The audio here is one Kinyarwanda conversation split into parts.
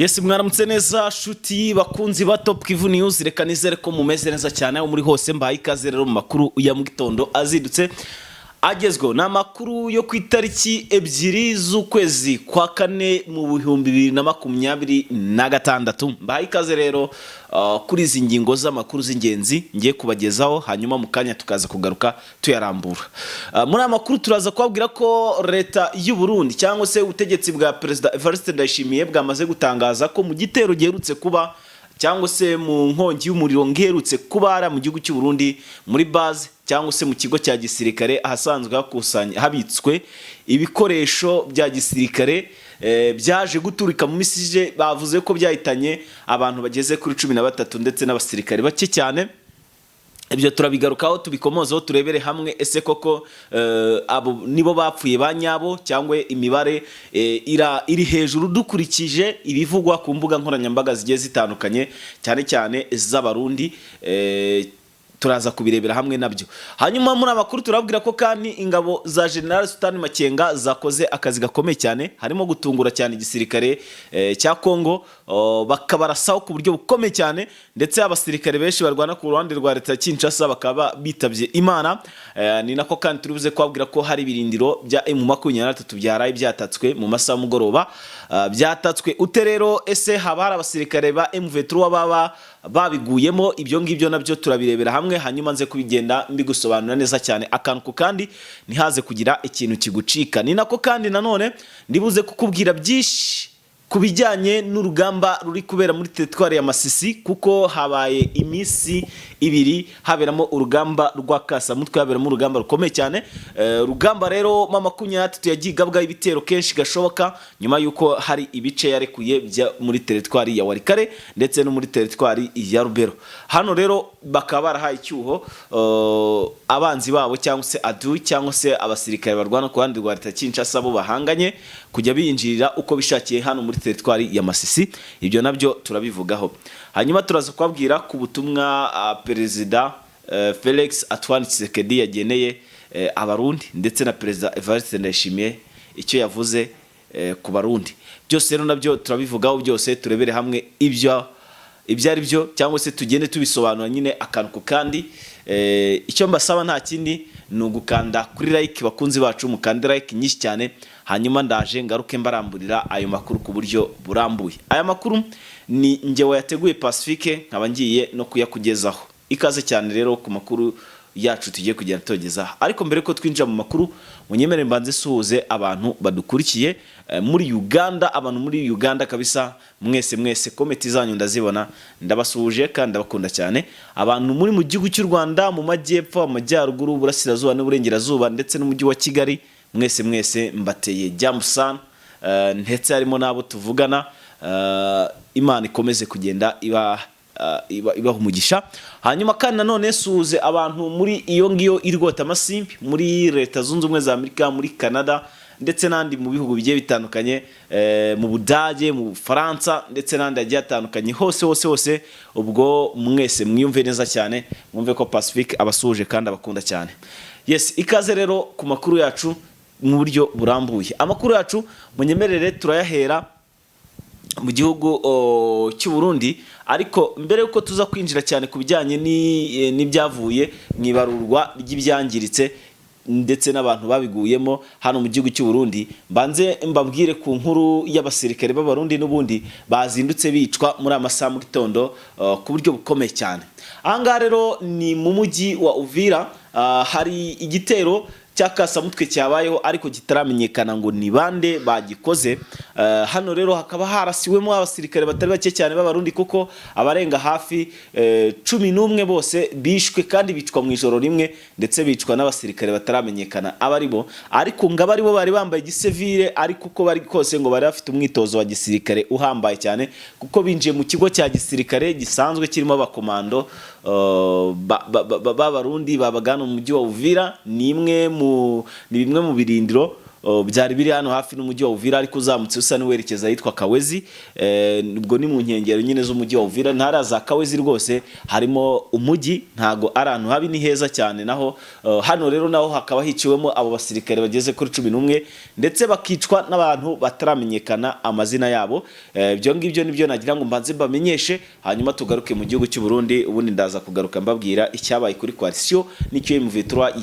Yes, mwaramutse neza shuti bakunzi ba Top Kivu News. Reka nizere ko mumeze neza cyane aho muri hose. Mbahaye ikaze rero mu makuru ya mu gitondo azindutse agezweho. Ni amakuru yo ku itariki 2 z'ukwezi kwa kane mu 2026. Mbahaye ikaze rero kuri izi ngingo z'amakuru z'ingenzi ngiye kubagezaho, hanyuma mu kanya tukaza kugaruka tuyarambura. Muri aya makuru turaza kubabwira ko leta y'u Burundi cyangwa se ubutegetsi bwa Perezida Evariste Ndayishimiye bwamaze gutangaza ko mu gitero giherutse kuba cyangwa se mu nkongi y'umuriro ngiherutse kuba hariya mu gihugu cy'u Burundi muri base cyangwa se mu kigo cya gisirikare ahasanzwe hakusanya habitswe ibikoresho bya gisirikare, byaje guturika mu misije. Bavuze ko byahitanye abantu bageze kuri 13 ndetse n'abasirikare bake cyane. Ibyo turabigarukaho, tubikomozeho, turebere hamwe ese koko abo nibo bapfuye ba nyabo cyangwa imibare iri hejuru dukurikije ibivugwa ku mbuga nkoranyambaga zigiye zitandukanye, cyane cyane z'Abarundi. Turaza kubirebera hamwe nabyo. Hanyuma muri amakuru turabwira ko kandi ingabo za General Sultan Makenga zakoze akazi gakomeye cyane, harimo gutungura cyane igisirikare cya Congo, bakabarasaho ku buryo bukomeye cyane, ndetse abasirikare benshi barwana ku ruhande rwa leta ya Kinshasa bakaba bitabye Imana. Ni nako kandi turibuze kubabwira ko hari ibirindiro bya M23 byaraye byatatswe mu masaha y'umugoroba. Byatatswe ute rero? Ese haba hari abasirikare ba M23 baba babiguyemo? Ibyo ngibyo nabyo turabirebera hamwe, hanyuma nze kubigenda mbigusobanura neza cyane akantu ku kandi, ntihaze kugira ikintu kigucika. Ni nako kandi nanone ndibuze kukubwira byinshi ku bijyanye n'urugamba ruri kubera muri teritwari ya Masisi, kuko habaye iminsi 2 haberamo urugamba rwa kasamutwe, haberamo urugamba rukomeye cyane. Urugamba rero M23 yagiye igabwaho ibitero kenshi gashoboka nyuma y'uko hari ibice yarekuye bya muri teritwari ya Walikale ndetse no muri teritwari ya Rubero. Hano rero bakaba barahaye icyuho abanzi babo cyangwa se adui cyangwa se abasirikare barwana ku ruhande rwa leta ya Kinshasa bo bahanganye kujya binjirira uko bishakiye hano muri teritwari ya Masisi. Ibyo nabyo turabivugaho. Hanyuma turaza kubabwira ku butumwa Perezida Felix Antoine Tshisekedi yageneye Abarundi ndetse na Perezida Evariste Ndayishimiye icyo yavuze ku Barundi. Byose rero nabyo turabivugaho, byose turebere hamwe ibyo ari byo cyangwa se tugende tubisobanura nyine akantu ku kandi. Icyo mbasaba nta kindi ni ugukanda kuri like. Bakunzi bacu, mukande like nyinshi cyane, hanyuma ndaje ngaruke mbaramburira ayo makuru ku buryo burambuye. Aya makuru ni njye wayateguye, Pacifique, nkaba ngiye no kuyakugezaho. Ikaze cyane rero ku makuru yacu tugiye kugenda tugeza. Ariko mbere ko twinjira mu makuru, munyemere mbanze suhuze abantu badukurikiye muri Uganda. Abantu muri Uganda kabisa, mwese mwese, comment zanyu ndazibona, ndabasuhuje kandi ndabakunda cyane. Abantu muri mu gihugu cy'u Rwanda, mu majyepfo, amajyaruguru, uburasirazuba n'uburengerazuba ndetse n'umujyi wa Kigali, mwese mwese mbateye jamusana, ndetse harimo n'abo tuvugana. Imana ikomeze kugenda iba ibaha umugisha. Hanyuma kandi nanone suhuze abantu muri iyo ngiyo irwota amasimbi, muri Leta Zunze Ubumwe za Amerika, muri Canada ndetse n'andi mu bihugu bigiye bitandukanye, mu Budage, mu Bufaransa ndetse n'andi agiye atandukanye, hose hose hose. Ubwo mwese mwiyumve neza cyane, mwumve ko Pacifique abasuhuje kandi abakunda cyane. Yes, ikaze rero ku makuru yacu mu buryo burambuye. Amakuru yacu munyemerere turayahera mu gihugu cy'u Burundi. Ariko mbere yuko tuza kwinjira cyane ku bijyanye n'ibyavuye mu ibarurwa ry'ibyangiritse ndetse n'abantu babiguyemo hano mu gihugu cy'u Burundi, mbanze mbabwire ku nkuru y'abasirikare b'Abarundi n'ubundi bazindutse bicwa muri amasaha mu gitondo ku buryo bukomeye cyane. Aha ngaha rero ni mu mujyi wa Uvira, hari igitero cy'akasamutwe cyabayeho ariko kitaramenyekana ngo ni bande bagikoze. Hano rero hakaba harasiwemo abasirikare batari bake cyane b'Abarundi, kuko abarenga hafi 11 bose bishwe, kandi bicwa mu ijoro rimwe, ndetse bicwa n'abasirikare bataramenyekana abaribo, ariko ngo abaribo bari bambaye igisivile, ariko uko bari kose ngo bari bafite umwitozo wa gisirikare uhambaye cyane, kuko binjiye mu kigo cya gisirikare gisanzwe kirimo abakomando b'Abarundi babaga hano mu mujyi wa Uvira. Ni imwe mu ni bimwe mu birindiro. byari biri hano hafi n'umujyi wa Uvira, ariko uzamutse usa n'uwerekeza ahitwa Kawezi. Ubwo ni mu nkengero nyine z'umujyi wa Uvira, ntara za Kawezi rwose harimo umujyi, ntago ari ahantu habi, ni heza cyane naho. Hano rero naho hakaba hiciwemo abo basirikare bageze kuri 11, ndetse bakicwa n'abantu bataramenyekana amazina yabo. Ibyo ngibyo nibyo nagira ngo mbanze mbamenyeshe, hanyuma tugaruke mu gihugu cy'u Burundi. Ubundi ndaza kugaruka mbabwira icyabaye kuri coalition n'icyo M23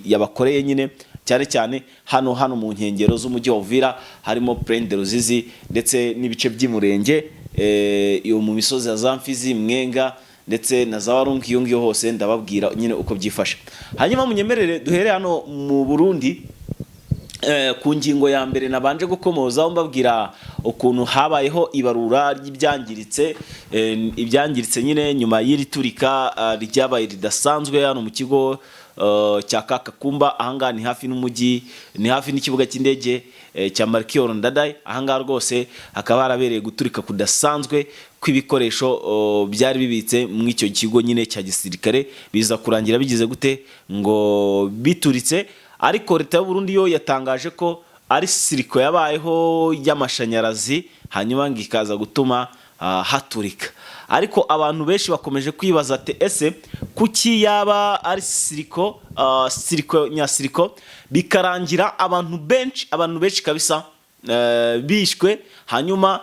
yabakoreye nyine, cyane cyane hano mu nkengero z'umujyi wa Uvira, harimo Plaine de Ruzizi ndetse n'ibice by'Imurenge, iyo mu misozi ya za Mfizi, Mwenga ndetse na za Warungu, iyo ngiyo hose ndababwira nyine uko byifashe. Hanyuma munyemerere duhere hano mu Burundi, ku ngingo ya mbere nabanje gukomozaho mbabwira ukuntu habayeho ibarura ry'ibyangiritse, ibyangiritse nyine nyuma y'iri turika ryabaye ridasanzwe hano mu kigo cya Kakakumba. Ahangaha ni hafi n'umujyi, ni hafi n'ikibuga cy'indege cya Melchior Ndadaye. Ahangaha rwose hakaba harabereye guturika kudasanzwe kw'ibikoresho byari bibitse mu icyo kigo nyine cya gisirikare, biza kurangira bigize gute ngo bituritse. Ariko leta y'u Burundi yo yatangaje ko ari circuit yabayeho y'amashanyarazi, hanyuma ngo ikaza gutuma haturika. Ariko abantu benshi bakomeje kwibaza ati: "Ese kuki yaba ari circuit, circuit nya circuit, bikarangira abantu benshi kabisa bishwe, hanyuma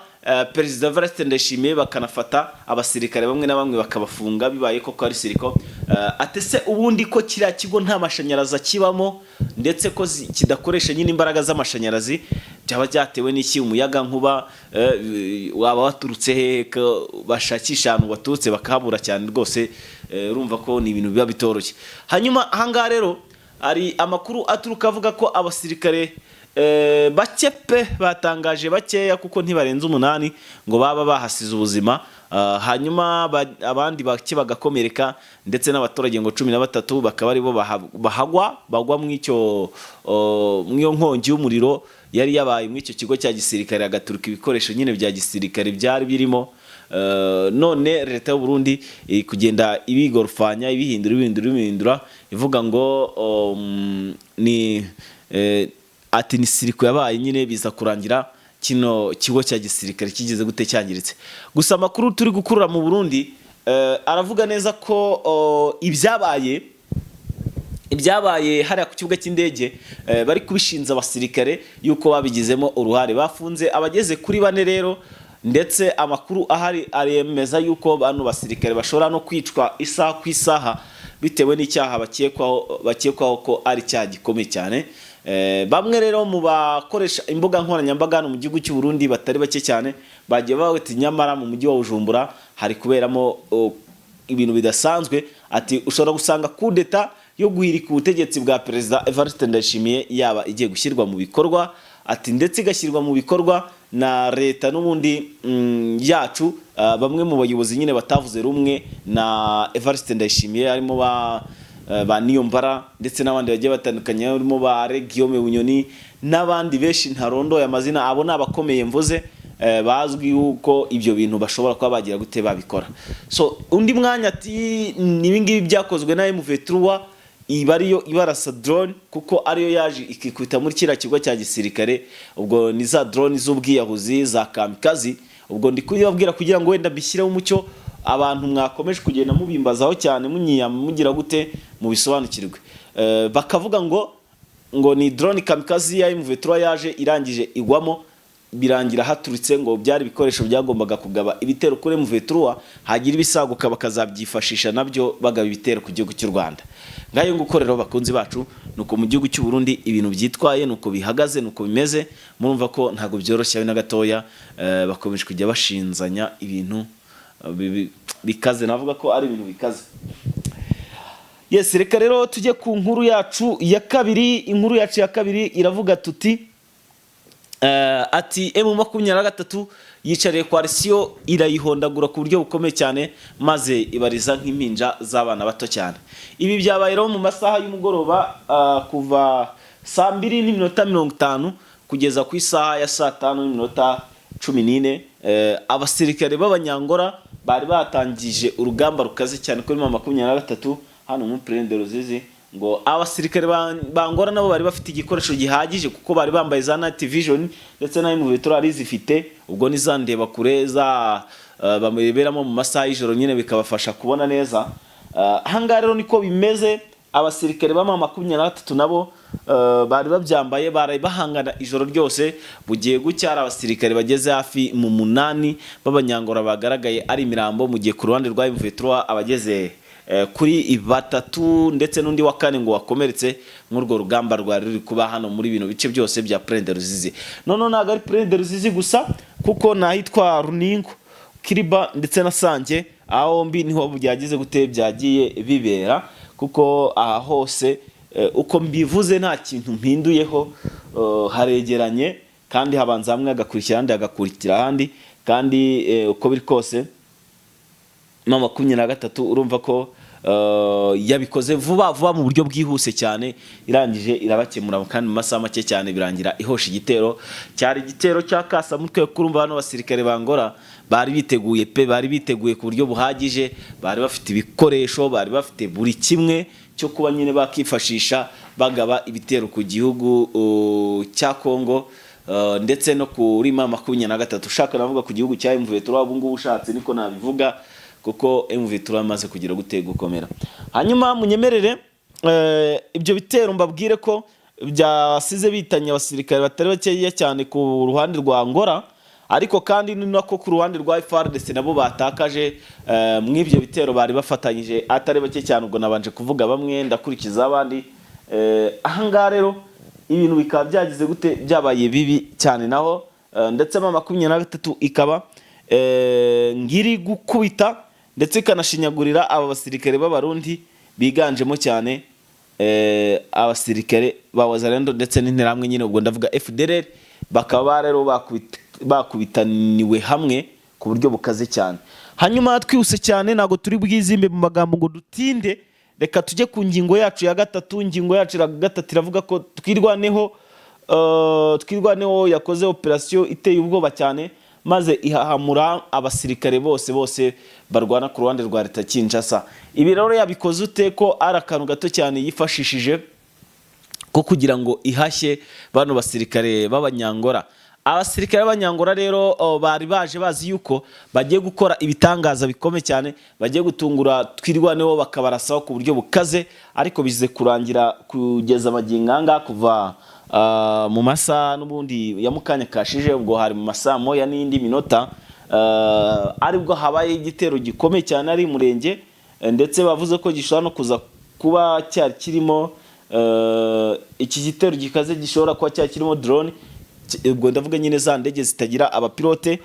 Perezida Evariste Ndayishimiye bakanafata abasirikare bamwe na bamwe bakabafunga, bibaye koko ari circuit?" Ate se ubundi ko kiriya kigo nta mashanyarazi akibamo, ndetse ko kidakoresha nyine imbaraga z'amashanyarazi, byaba byatewe n'iki? Umuyaga nkuba waba waturutse hehe, ko bashakisha ahantu waturutse bakahabura cyane rwose? Urumva ko ni ibintu biba bitoroshye. Hanyuma ahangaha rero hari amakuru aturuka avuga ko abasirikare bake pe, batangaje bakeya kuko ntibarenze umunani, ngo baba bahasize ubuzima. Hanyuma abandi bake bagakomereka, ndetse n'abaturage ngo 13 bakaba aribo bahagwa, bagwa mw'iyo nkongi y'umuriro yari yabaye muri icyo kigo cya gisirikare, hagaturuka ibikoresho nyine bya gisirikare byari birimo. None leta y'u Burundi iri kugenda ibigorofanya, ibihindura, ibihindura, ibihindura, ivuga ngo ni ati ni circuit yabaye nyine, biza kurangira kino kigo cya gisirikare kigize gute, cyangiritse. Gusa amakuru turi gukurura mu Burundi aravuga neza ko ibyabaye hariya ku kibuga cy'indege bari kubishinza abasirikare yuko babigizemo uruhare. Bafunze abageze kuri bane rero, ndetse amakuru ahari aremeza yuko bano basirikare bashobora no kwicwa isaha ku isaha bitewe n'icyaha bakekwaho ko ari icyaha gikomeye cyane. Bamwe rero mu bakoresha imbuga nkoranyambaga hano mu gihugu cy'u Burundi batari bake cyane bagiye bati: "Nyamara mu mujyi wa Bujumbura hari kuberamo ibintu bidasanzwe." Ati: "Ushobora gusanga kudeta yo guhirika ubutegetsi bwa Perezida Evariste Ndayishimiye yaba igiye gushyirwa mu bikorwa." Ati: "Ndetse igashyirwa mu bikorwa na leta n'ubundi yacu." Bamwe mu bayobozi nyine batavuze rumwe na Evariste Ndayishimiye, harimo ba Niyombara ndetse n'abandi bagiye batandukanye, harimo ba Guillaume Bunyoni n'abandi benshi ntarondoye amazina, abo ni abakomeye mvuze, bazwi yuko ibyo bintu bashobora kuba bagira gute, babikora. So undi mwanya ati: "Ibi ngibi byakozwe na M23, iba ariyo ibarasa drone, kuko ariyo yaje ikikubita muri kiriya kigo cya gisirikare." Ubwo ni za drone z'ubwiyahuzi za kamikazi. Ubwo ndi kubibabwira kugira ngo wenda mbishyireho umucyo, abantu mwakomeje kugenda mubimbazaho cyane, munyiyama, mugira gute, mubisobanukirwe. Bakavuga ngo ni drone kamikazi ya M23 yaje irangije igwamo, birangira haturitse, ngo byari ibikoresho byagombaga kugaba ibitero kuri M23, hagira ibisaguka bakazabyifashisha nabyo bagaba ibitero ku gihugu cy'u Rwanda. Ngayo nguko rero, bakunzi bacu, nuko mu gihugu cy'u Burundi ibintu byitwaye, nuko bihagaze, nuko bimeze. Murumva ko ntabwo byoroshye na gatoya. Bakomeje kujya bashinzanya ibintu bikaze, navuga ko ari ibintu bikaze. Yes, reka rero tujye ku nkuru yacu ya kabiri. Inkuru yacu ya kabiri iravuga tuti ati M23 yicariye coalition irayihondagura ku buryo bukomeye cyane, maze ibariza nk'impinja z'abana bato cyane. Ibi byabaye rero mu masaha y'umugoroba, kuva 2:50 kugeza ku isaha ya 5:14. Abasirikare b'Abanyangora bari batangije urugamba rukaze cyane kuri M23 hano muri Plaine de Ruzizi. Ngo abasirikare b'Angola nabo bari bafite igikoresho gihagije, kuko bari bambaye za night vision, ndetse na M23 ari zifite. Ubwo ni za ndeba kure za bamureberamo mu masaha y'ijoro nyine, bikabafasha kubona neza. Ahangaha rero niko bimeze. Abasirikare ba M23 nabo bari babyambaye, baraye bahangana ijoro ryose. Bugiye gucya hari abasirikare bageze hafi mu 8 b'Abanyangora bagaragaye ari imirambo, mu gihe ku ruhande rwa M23 abageze kuri batatu, ndetse n'undi wa kane ngo wakomeretse nk'urwo rugamba rwari ruri kuba hano muri bino bice byose bya Plaine de Ruzizi. Noneho ntabwo ari Plaine de Ruzizi gusa, kuko n'ahitwa Runingo, Kiriba ndetse na Sange, aho hombi niho byagize gute, byagiye bibera, kuko aha hose uko mbivuze nta kintu mpinduyeho, haregeranye, kandi habanza hamwe hagakurikira ahandi, hagakurikira ahandi. Kandi uko biri kose, M23 urumva ko yabikoze vuba vuba mu buryo bwihuse cyane, irangije irabakemura, kandi mu masaha make cyane birangira ihosha igitero. Cyari igitero cya kasamutwe. Kurumva bano basirikare b'Angola bari biteguye pe, bari biteguye ku buryo buhagije, bari bafite ibikoresho, bari bafite buri kimwe cyo kuba nyine bakifashisha bagaba ibitero ku gihugu cya Kongo, ndetse no kuri M23. Ushaka navuga ku gihugu cya M23 ubu ngubu, ushatse niko nabivuga, kuko M23 amaze kugira gute, gukomera. Hanyuma munyemerere ibyo bitero mbabwire ko byasize bitanye abasirikare batari bakeya cyane ku ruhande rwa Angola, ariko kandi ni nako ku ruhande rwa FARDC nabo batakaje mw'ibyo bitero bari bafatanyije atari bake cyane. Ubwo nabanje kuvuga bamwe, ndakurikiza abandi. Ahangaha rero ibintu bikaba byagize gute, byabaye bibi cyane naho, ndetse M23 ikaba ngiri gukubita ndetse ikanashinyagurira aba basirikare b'Abarundi, biganjemo cyane abasirikare ba Wazalendo ndetse n'Interahamwe nyine, ubwo ndavuga FDLR, bakaba rero bakubitaniwe hamwe ku buryo bukaze cyane. Hanyuma twihuse cyane, ntabwo turi bwizimbe mu magambo ngo dutinde, reka tujye ku ngingo yacu ya gatatu. Ingingo yacu ya gatatu iravuga ko Twirwaneho yakoze operasiyo iteye ubwoba cyane, maze ihahamura abasirikare bose bose barwana ku ruhande rwa leta Kinshasa. Ibi rero yabikoze ute, ko ari akantu gato cyane yifashishije ko kugira ngo ihashye bano basirikare b'Abanyangora? Abasirikare b'Abanyangora rero bari baje bazi yuko bagiye gukora ibitangaza bikomeye cyane, bagiye gutungura Twirwaneho bakabarasaho ku buryo bukaze, ariko bize kurangira kugeza amagingo anga kuva mu masaha n'ubundi ya mukanya kashije, ubwo hari mu masaha 1 n'indi minota, aribwo habaye igitero gikomeye cyane ari Murenge, ndetse bavuze ko gishobora no kuza kuba cyari kirimo iki gitero gikaze, gishobora kuba cyari kirimo drone. Ubwo ndavuga nyine za ndege zitagira abapilote,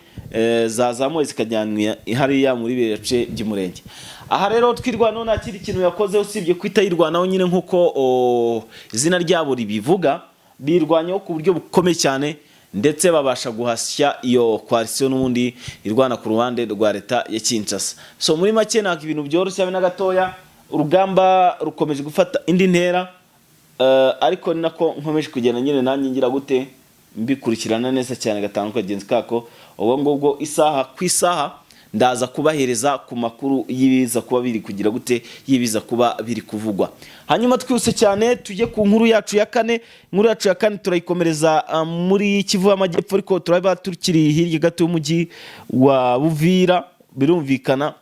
zazamuwe zikajyanwa hariya muri biriya bice by'Umurenge. Aha rero Twirwanaho nta kindi kintu yakoze usibye kwita yirwanaho nyine, nk'uko izina ryabo ribivuga. Birwanyeho ku buryo bukomeye cyane, ndetse babasha guhashya iyo coalition n'ubundi irwana ku ruhande rwa leta ya Kinshasa. So muri make ntabwo ibintu byoroshye habe na gatoya, urugamba rukomeje gufata indi ntera, ariko ni nako nkomeje kugenda nyine nanjye ngira gute, mbikurikirana neza cyane gatanu kagenzi kako. Ubwo ngubwo isaha ku isaha ndaza kubahereza ku makuru y'ibiza kuba biri kugira gute, y'ibiza kuba biri kuvugwa. Hanyuma twihuse cyane tujye ku nkuru yacu ya kane. Inkuru yacu ya kane turayikomereza muri Kivu y'Amajyepfo, ariko turaba tukiri hirya gato y'umujyi wa Buvira. Birumvikana,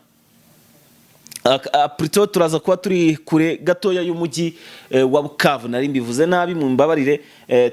plutôt turaza kuba turi kure gatoya y'umujyi wa Bukavu. Nari mbivuze nabi, mu mbabarire.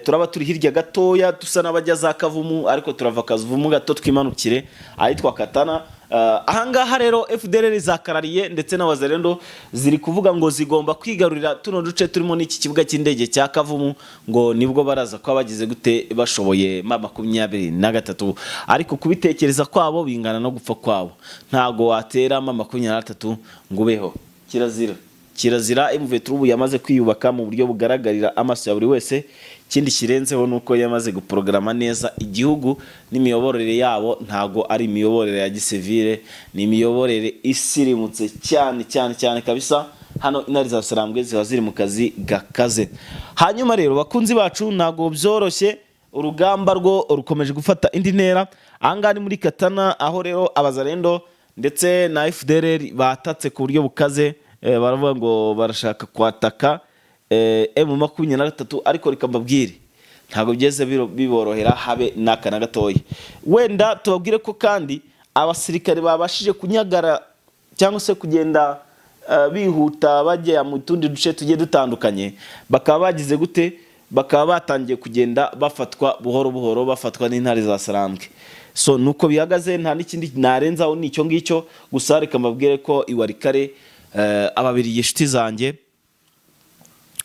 Turaba turi hirya gatoya, dusa n'abajya za Kavumu, ariko turava Kavumu gato twimanukire ahitwa Katana. Ahangaha rero FDLR zakarariye ndetse na Wazalendo ziri kuvuga ngo zigomba kwigarurira tuno duce turimo n'iki kibuga cy'indege cya Kavumu, ngo nibwo baraza kuba bagize gute, bashoboye M23. Ariko kubitekereza kwabo bingana no gupfa kwabo. Ntago watera M23 ngo ubeho, kirazira, kirazira. M23 ubu yamaze kwiyubaka mu buryo bugaragarira amaso ya buri wese. Ikindi kirenzeho ni uko yamaze guporogaramu neza igihugu n'imiyoborere yabo. Ntago ari imiyoborere ya gisivile, ni imiyoborere isirimutse cyane cyane cyane kabisa. Hano Intare za Sarambwe ziba ziri mu kazi gakaze. Hanyuma rero bakunzi bacu, ntago byoroshye, urugamba rwo rukomeje gufata indi ntera. Ahangaha ni muri Katana, aho rero Abazarendo ndetse na FDLR batatse ku buryo bukaze, baravuga ngo barashaka kwataka. M23. Ariko reka mbabwire, ntabwo byeze biborohera habe n'aka na gatoya. Wenda tubabwire ko kandi abasirikare babashije kunyagara cyangwa se kugenda bihuta bajya mu tundi duce tugiye dutandukanye, bakaba bagize gute? Bakaba batangiye kugenda bafatwa buhoro buhoro, bafatwa n'intare za Sarambwe. So nuko bihagaze, nta n'ikindi narenzaho, ni icyo ngicyo gusa. Reka mbabwire ko i Walikale Ababirigi, inshuti zanjye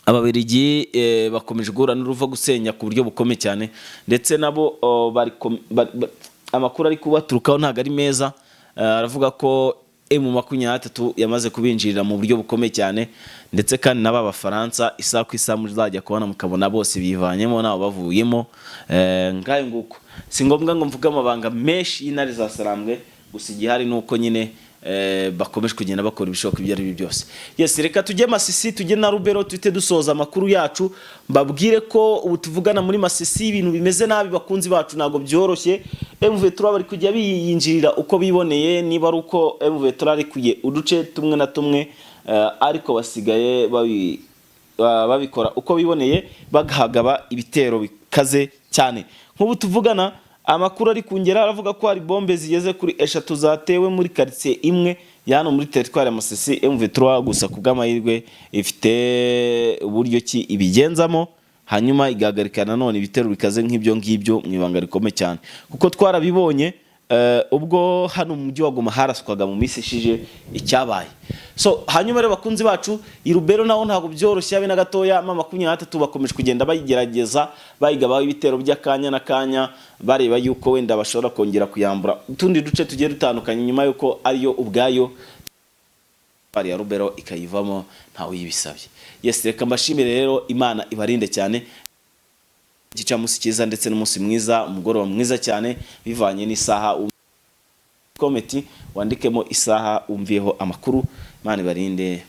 Ababirigi, bakomeje guhura n'uruva gusenya ku buryo bukomeye cyane. Ndetse nabo oh, bari amakuru ari kubaturukaho ntabwo ari meza. Aravuga ko M23 yamaze kubinjirira mu buryo bukomeye cyane. Ndetse kandi n'aba Bafaransa, isaha ku isaha muzajya kubona mukabona bose bivanyemo nabo bavuyemo. Ngayo nguko, si ngombwa ngo mvuge amabanga menshi y'intare za Sarambwe. Gusa igihari ni uko nyine bakomeje kugenda bakora ibishoboka ibyo ari byo byose. Yes, reka tujye Masisi, tujye na Rubero, tuhite dusoza amakuru yacu. Mbabwire ko ubu tuvugana muri Masisi ibintu bimeze nabi, bakunzi bacu, ntabwo byoroshye. M23 bari kujya biyinjirira uko biboneye. Niba ari uko M23 arikuye uduce tumwe na tumwe, ariko basigaye babikora uko biboneye, bagahagaba ibitero bikaze cyane. Nk'ubu tuvugana, amakuru ari kungera aravuga ko hari bombe zigeze kuri eshatu zatewe muri quartier imwe ya hano muri teritwari ya Masisi. M23 gusa ku bw'amahirwe ifite uburyo ki ibigenzamo, hanyuma igahagarika nanone ibitero bikaze nk'ibyo ngibyo mu ibanga rikomeye cyane, kuko twarabibonye ubwo hano mu mujyi wa Goma haraswaga mu minsi ishije icyabaye. So hanyuma rero, bakunzi bacu, i Rubero naho ntabwo byoroshye habe na gatoya. M23 bakomeje kugenda bayigerageza, bayigabaho ibitero by'akanya n'akanya, bareba yuko wenda bashobora kongera kuyambura utundi duce tugiye dutandukanye, nyuma yuko ariyo ubwayo ya Rubero ikayivamo ntawe uyibisabye. Yes, reka mbashimire rero, Imana ibarinde cyane. Igicamunsi cyiza ndetse n'umunsi mwiza, umugoroba mwiza cyane, bivanye n'isaha. Comment wandikemo isaha wumviyeho amakuru. Imana ibarinde.